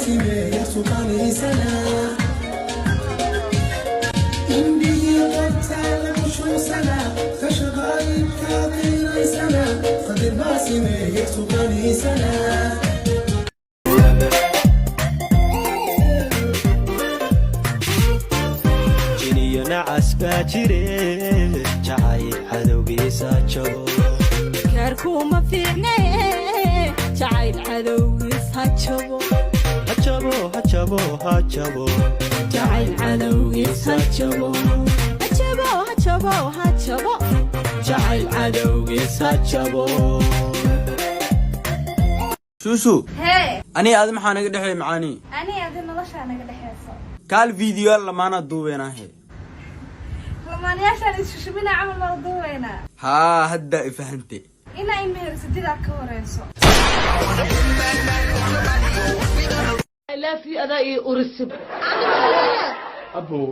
Simeeya suqaniisana indhihii qabtaa lagu shuusana kashaqaayibkaa qiiraysana qadir baa simeeya suqaniisana. Jiniyo nacas baa jire, jacayl cadowgiisa jabo. Kaarkuuma fiicne, jacayl cadowgiis ha jabo. Ha jabo, ha jabo, ha jabo. Jacayl cadowgiis ha jabo, ha jabo, ha jabo, ha jabo. Jacayl cadowgiis ha jabo. Shuushu. Hee. Ani adi maxaa naga dhexeey, macaani? Ani adi noloshaa naga dhexeyso. Kaal, videoyaal lamaanaa duubeenahe. Lamaanayaashaan ishushubina camal baa duubeynaa. Haa, haddaa ifahante. Inaa imehersatidaa ka horeyso. I love you adaa ii urisib. Abow,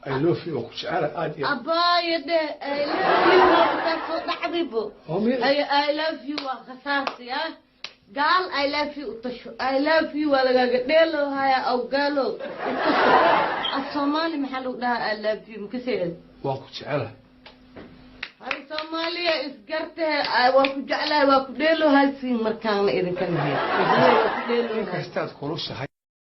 I love you, waa ku jecelahay aad iyo aad. Abaayo dheh, I love you waa kaa soo dhacdibo. Homie. I love you waa khasaarsi ah. Gaal I love you utasho, I love you waa lagaaga dheelo haya aw gaalo utasho. Af Soomaali maxaa lagu dhahaa I love you makasee? Waan ku jecelahay. Hay Soomaaliya isgartahe, waa ku jeclahay, waa ku dheelo haysiin markaana idinka nahay waa ku dheelo. In kastaad kulushahay.